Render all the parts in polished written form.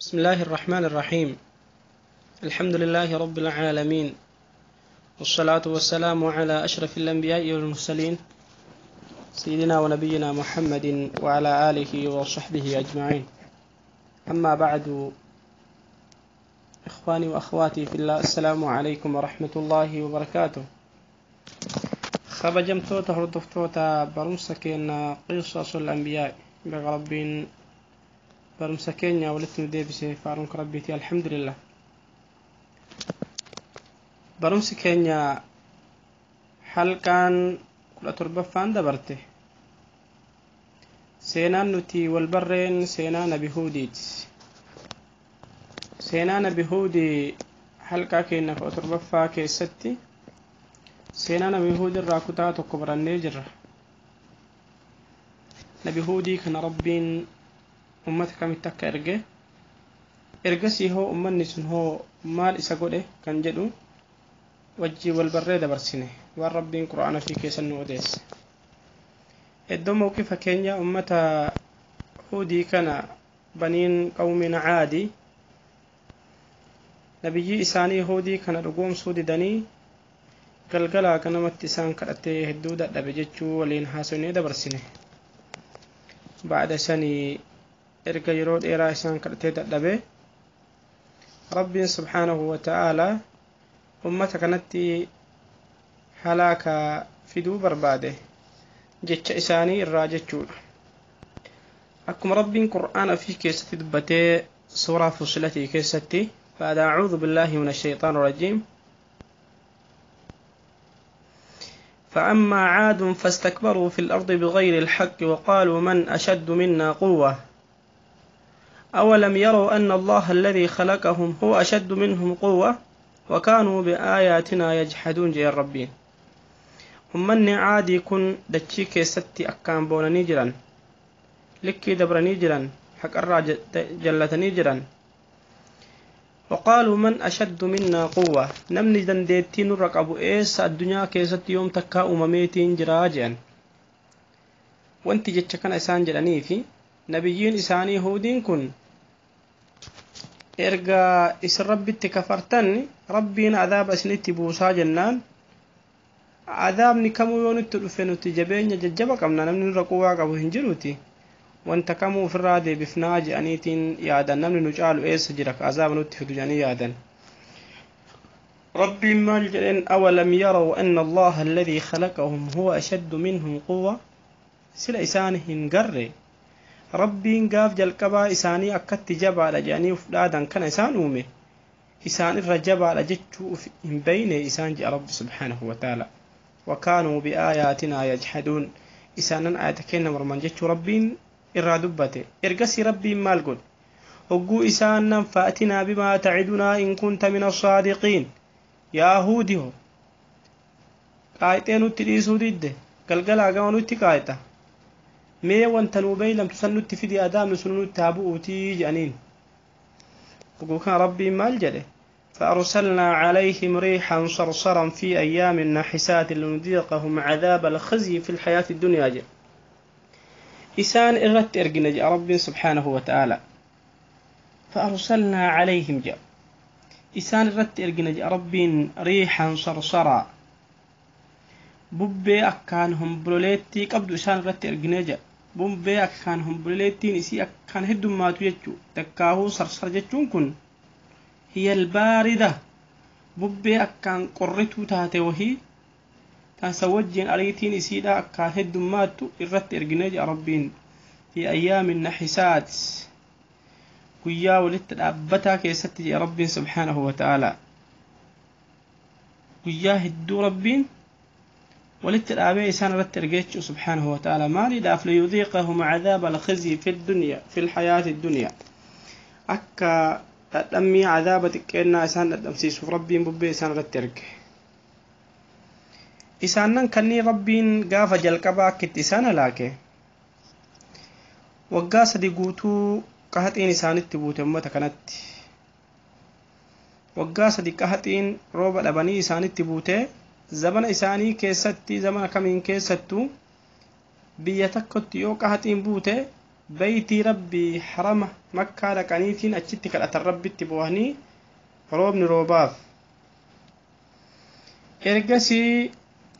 بسم الله الرحمن الرحيم. الحمد لله رب العالمين، والصلاة والسلام على أشرف الأنبياء والمرسلين، سيدنا ونبينا محمد وعلى آله وصحبه أجمعين. أما بعد، إخواني وأخواتي في الله، السلام عليكم ورحمة الله وبركاته. Kabajamtoota hordoftoota barumsa keenya قصص الأنبياء، baga Rabbiin barumsa keenya walitti nu deebise. Faaruun Rabbiiti, alhamdulillah. Barumsi keenya halqaan 17ffaan dabarte seenaan nuti wal barreen seenaa Nabi Huudiiti. Seenaa Nabi Huudii halqaa keenya 17ffaa keessatti seenaa Nabi Huudii irraa kutaa tokko barannee jirra. Nabi Huudii kana Rabbiin ummata kamitti akka erge, ergasii hoo ummanni sun hoo maal isa godhe kan jedhu wajjii wal barree dabarsine, waan Rabbiin Qur'aana fi keessan nu odeesse. Iddoo mawqifa keenya ummata Huudii kana baniin qawmin Caadi nabiyyii isaanii Huudii kana dhugoomsuu didanii galgalaa ganamatti isaan kadhatee hedduu dadhabe jechuu waliin haasofnee dabarsine. Ba'da sanii erga yeroo dheeraa isaan kadhatee dadhabe, Rabbiin subhaanahu wa ta'aalaa ummata kanatti halaaka fiduu barbaade jecha isaanii irraa jechuudha. Akkuma Rabbiin Qur'aana fi keessatti dubbatee suuraa Fusilatii keessatti, بعد أعوذ بالله من الشيطان الرجيم: فأما عاد فاستكبروا في الأرض بغير الحق وقالوا من أشد منا قوة أولم يروا أن الله الذي خلقهم هو أشد منهم قوة وكانوا بآياتنا يجحدون. جي ربين ummanni Caadii kun dachii keessatti akkaan boonanii jiran, likkii dabranii jiran, haqarraa jallatanii jiran. وقالوا من أشد منا قوة، namni dandeettii nurra qabu eessa addunyaa keessatti yoom takkaa uumameetiin jiraa jedhan. Wanti jecha kana isaan jedhanii fi nabiyyiin isaanii Huudiin kun erga isin Rabbitti kafartan Rabbiin adaaba isinitti buusaa jennaan, adaabni kamuu yoo nutti dhufe nuti jabeenya jajjaba qabna, namni nurra quwwaa qabu hin jiruuti, wanta kamuu ofirraa deebifnaa jedhaniitiin yaadan. Namni nu caalu eessa jira ka azaaba nutti fidu jedhanii yaadan. Rabbiin maal jedheen? أولم يروا أن الله الذي خلقهم هو أشد منهم قوة، sila isaan hin garre Rabbiin gaaf jalqabaa isaanii akkatti jabaadha jedhanii uf dhaadan kana isaan uume isaan irra jabaadha jechuu uf hin beyne isaan jedha Rabbi subhaanahu wa ta'ala. وكانوا بآياتنا يجحدون، isaanan ayata kenna morman jechuu Rabbiin irraa dubbate. Ergasii Rabbiin maal godhe? Hogguu isaan nan فأتنا بما تعدنا إن كنت من الصادقين، yaa Huudi ho qaayixee nutti dhiisuu didde, galgalaa gama nutti qaayixa, mee wanta nuu beeylamtu san nutti fidi, adaabni sun nutti haa bu'uutii jedhaniin. Hogguu kana Rabbiin maal jedhe? فأرسلنا عليهم ريحا صرصرا في أيام نحسات لنذيقهم عذاب الخزي في الحياة الدنيا جل. إسان إرت إرجنا جاء رب سبحانه وتعالى. فأرسلنا عليهم جاء إسان إرت إرجنا جاء رب ريحا صرصرا، bubbee akkaan homboleettii qabdu isaan irratti erginee jedha. Bubbee akkaan homboleettiin isii akkaan heddummaatu jechuu. Takkaahuu sarsar jechuun kun هي الباردة، bubbee akkaan qorrituu taate wahii taansa wajjin ariitiin isiidha akkaan heddummaattu irratti erginee jedha Rabbiin. في أيام نحسات، guyyaa walitti dhaabbataa keessatti jedha Rabbiin subhaanahu wa ta'ala. Guyyaa hedduu Rabbiin walitti dhaabee isaan irratti ergee jechuu subhaanahu wa ta'ala. Maaliidhaaf? ليذيقهم عذاب الخزي في الدنيا في الحياة الدنيا، akka dhadhammii cadaaba xiqqeennaa isaan dhadhamsiisuuf Rabbiin bubbee isaan irratti erge. Isaannan kanneen Rabbiin gaafa jalqabaa akka itti isaan halaake, waggaa 3 guutuu qahaxiin isaanitti buute ummata kanatti. Waggaa 3 qahaxiin rooba dhabanii isaanitti buute. Zamana isaanii keessatti, zamana kamiin keessattuu biyya tokkotti yoo qahaxiin buute Beytii Rabbii harama Makkaa dhaqaniitiin achitti kadhatan, Rabbitti boohanii roobni roobaaf. Ergasii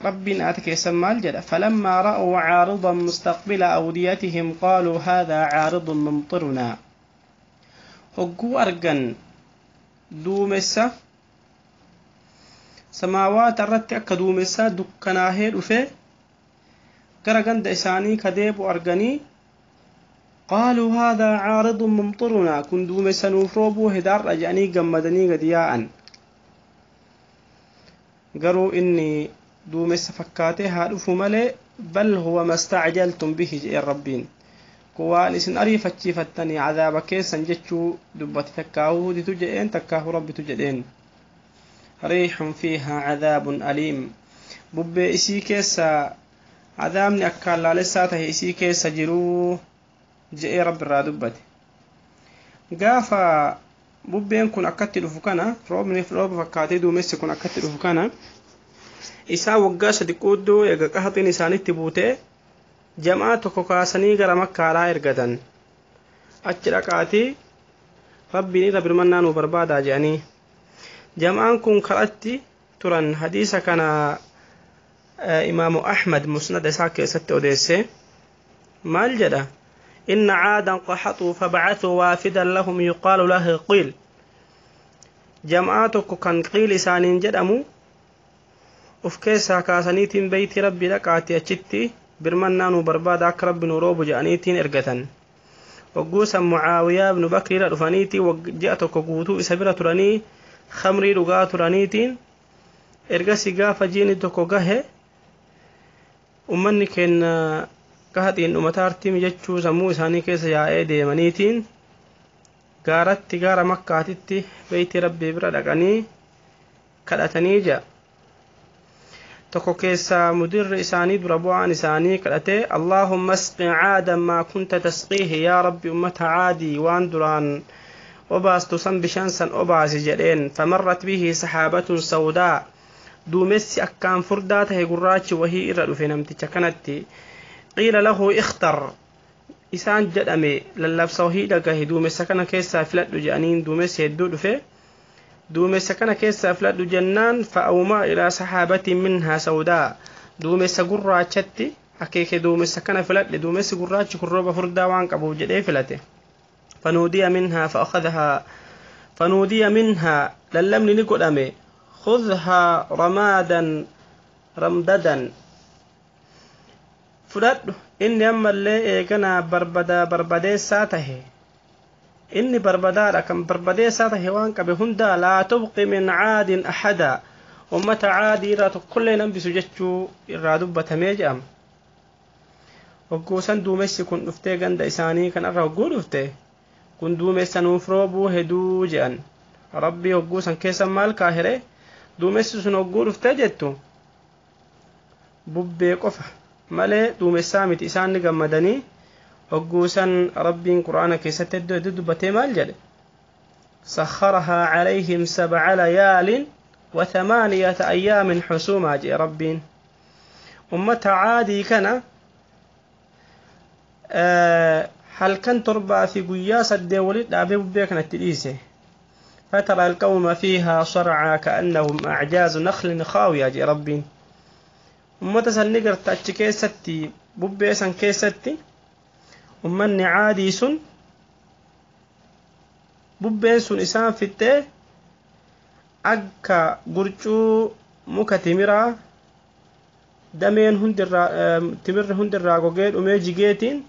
Rabbiin aata keessan maal jedha? Falammaa ra'uu caaridan mustaqbila awdiyatihim qaaluu haadaa caaridun mumxirunaa. Hogguu argan duumessa samaawaata irratti akka duumessaa dukkanaahee dhufe gara ganda isaanii ka deebu arganii, qaaluu haadaa caaridun mumxirunaa, kun duumessa nuuf roobuu hedaarra jedhanii gammadanii gadi yaa'an. Garuu inni duumessa fakkaatee haa dhufu malee, bal huwa mastacjaltum bihi jedheen Rabbiin. Kun waan isin ariifachiifattanii cadaaba keessan jechuu dubbate. Takkaahuu Huditu jedheen, takkaahuu Rabbitu jedheen. Riixun fiihaa cadaabun aliim, bubbee isii keessa cadaabni akkaan laalessaa tahe isii keessa jiruu je'ee Rabbi irraa dubbate. Gaafa bubbeen kun akkatti dhufu kana, roobni rooba fakkaatee duumessi kun akkatti dhufu kana, isaa waggaa 3 quudduu eega qahaxiin isaanitti buute, jamaa tokko kaasanii gara Makkaadhaa ergatan. Achi dhaqaatii Rabbiin irra birmannaa nuu barbaadaa jedhanii. Jamaan kun karatti turan. Hadiisa kana Imaamu Ahmad Musnada isaa keessatti odeesse. Maal jedha? إن عادا قحطوا فبعثوا وافدا لهم يقال له قيل. Jamaa tokko kan Qiil isaaniin jedhamu uf keessaa kaasaniitiin beeyti Rabbi dhaqaati achitti birmannaa nu barbaada, akka Rabbi nu roobu jedhaniitiin ergatan. Hogguusan Mucaawiyaa ibnu Bakriira dhufaniitii ji'a tokko guutuu isa bira turanii khamrii dhugaa turaniitiin, ergasii gaafa jiini tokko gahe, ummanni keenya qahaxiin dhumataartii jechuu sammuu isaanii keessa yaa'ee deemaniitiin gaaratti gaara Makkaatitti beeyti Rabbii bira dhaqanii kadhatanii ja'a. Tokko keessaa mudirri isaanii, dura bu'aan isaanii kadhatee, "Allaahumma asqi caadan maa kunta tasqiihi, yaa Rabbi, ummata Caadii waan duraan obaastu san bishaan san obaasi" jedheen. Famarrat bihi saxaabatun sawdaa, duumessi akkaan furdaa tahe gurraachi wahii irra dhufe namticha kanatti. Qiila lahu ikhtar isaan jedhame. Lallabsa wahii dhagahe. Duumessa kana keessaa filadhu jedhaniin. Duumessi hedduu dhufe. Duumessa kana keessaa filadhu jennaan, fa'awmaa ilaa saxaabatin minhaa sawdaa, duumessa gurraachatti akeeke. Duumessa kana filadhe, duumessi gurraachi kun rooba furdaa waan qabuuf jedhee filate. Fanuudiya minhaa fa'akhadhaa, fanuudiya minhaa, lallabni ni godhame, khudhaa ramaadan ramdadan, fudhadhu. Inni ammallee eeganaa barbadaa barbadeessaa tahe. Inni barbadaadha kan barbadeessaa tahe waan qabe hundaa. Laa tubqi min caadin axada, ummata Caadii irraa tokkollee hambisu jechuu irraa dubbatamee jedhama. Hogguusan duumessi kun dhuftee ganda isaanii kanarra hogguu dhufte, kun duumessa nuuf roobuu heduu jedhan. Rabbii hogguusan keessa maal kaahire? Duumessi sun hogguu dhuftee jettu bubbee qofa malee duumessaa miti. Isaan ni gammadanii. Hogguusan Rabbiin Qur'aana keessatti iddoo hedduu dubbatee maal jedhe? سخرها عليهم سبع ليال وثمانية أيام حسوما jedhe Rabbiin. Ummata Caadii kana halkan 7 fi guyyaa 8 walit dhaabee bubbee kanatti dhiise. فترى القوم فيها صرعى كأنهم أعجاز نخل خاوية jedhe Rabbiin. Ummata san ni garta achi keessatti, bubbee san keessatti. Ummanni Caadii sun bubbeen sun isaan fixxee akka gurcuu muka timiraa dameen hundirraa timirri hundirraa gogee dhumee jigeetiin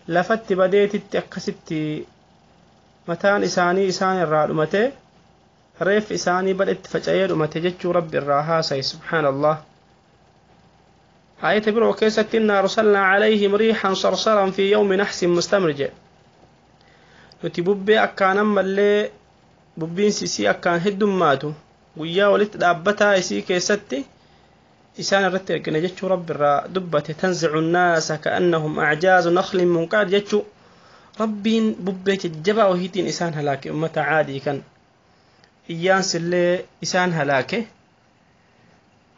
lafatti badeetitti, akkasitti mataan isaanii isaan irraa dhumate, reeffi isaanii badhetti faca'ee dhumate jechuu Rabbi irraa haasaye. Subhaanallah. Ayata biroo keessatti, "إنا أرسلنا عليهم ريحا صرصرا في يوم نحس مستمر" jedhe. Nuti bubbee akkaan ammallee bubbiinsi isii akkaan heddummaatu guyyaa walitti dhaabbataa isii keessatti isaan irratti ergine jechuu Rabbi irraa dubbate. تنزع الناس كأنهم أعجاز نخل منقعر jechuu Rabbiin bubbee jajjabaa wahiitiin isaan halaake. Ummata Caadii kan iyyaansillee isaan halaake.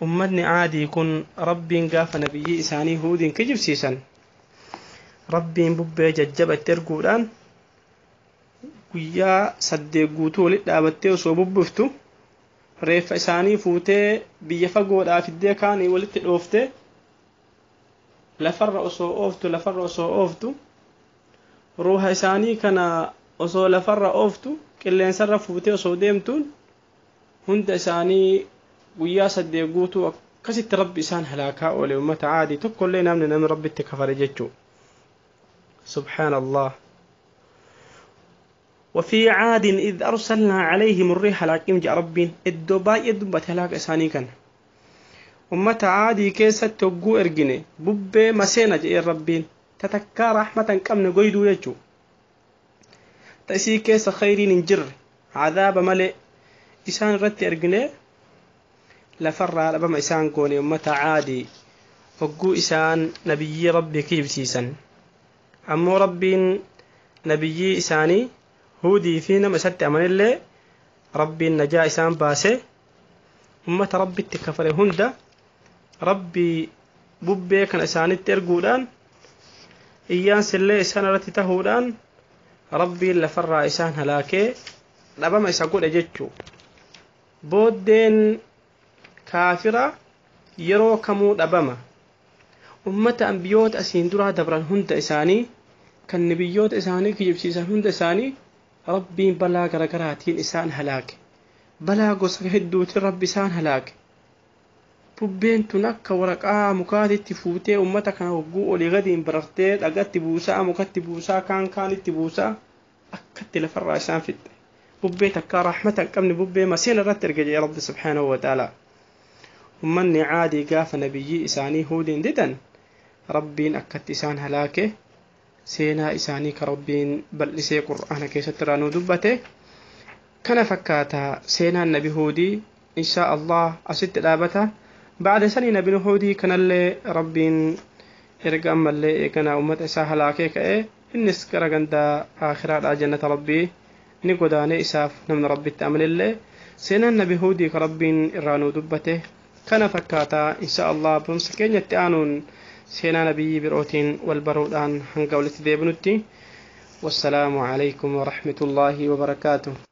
Ummatni Caadii kun Rabbiin gaafa nabiyyii isaanii Huudiin kijibsiisan, Rabbiin bubbee jajjaba itti erguudhaan guyyaa 8 guutuu walitti dhaabattee osoo bubbiftu reeffa isaanii fuutee biyya fagoodhaa fiddee kaanii walitti dhooftee lafarra osoo ooftu lafarra osoo ooftu ruuha isaanii kana osoo lafarra ooftu qilleensarra fuutee osoo deemtuun hunda isaanii guyyaa 8 guutuu akkasitti rabbi isaan halaakaa oole ummata caadii tokkollee namni rabbitti kafare jechuu. سبحان الله. وفي عاد إذ أرسلنا عليهم الريح العقيم جاء ربين الدباء الدبة هلاك إساني كان أمة عادي كيسة تقو إرجني بب مسينة جاء ربين تتكا رحمة كم نقيدو يجو تأسي كيسة خيرين نجر عذاب ملئ إسان رت إرجني لفر لبما إسان كوني أمة عادي وقو إسان نبي ربي كيف سيسن أمو ربين نبي إساني هودي فينا مسات أمان الله ربي النجاة إسان باسي أمة ربي التكفر هندا ربي ببي كان إساني ترقودان إيان سلي إسان رتي تهودان ربي لفر إسان هلاكي لبما إساقود أجتشو بودين كافرة يرو كمو لبما أمة أنبيوت أسين درا دبران هند إساني كان نبيوت إساني كجبسيسان هند إساني ربي بلا غرغراتين إسان هلاك بلا غوس هدوت ربي إسان هلاك bubbeen tun akka waraqaa mukaatitti fuutee ummata kana hogguu olii gadiin barartee dhagatti buusaa mukatti buusaa kaan kaanitti buusaa akkatti lafarraa isaan fixxe bubbee takkaa raaxmata hin qabne bubbee maseena irratti erga jedhe rabbi subhaanahu wa ta'ala. Ummanni caadii gaafa nabiyyii isaanii huudiin didan rabbiin akkatti isaan halaake seenaa isaanii ka rabbiin bal'isee qur'aana keessatti irraa nuu dubbate kana fakkaata seenaan nabi huudii inshaa allah asitti dhaabata. بعد سنة نبي هودي كان اللي ربين إرقام اللي كان أمة إساها لاكيك إيه إنس كرقندا آخرات جنة ربي نقوداني إساف نمن ربي التأمل اللي سنة النبي هودي كربين إرانو دبته كان فكاتا إن شاء الله بمسكين يتآنون سنة نبي بروتين والبرودان هنقولت ديبنوتي. والسلام عليكم ورحمة الله وبركاته.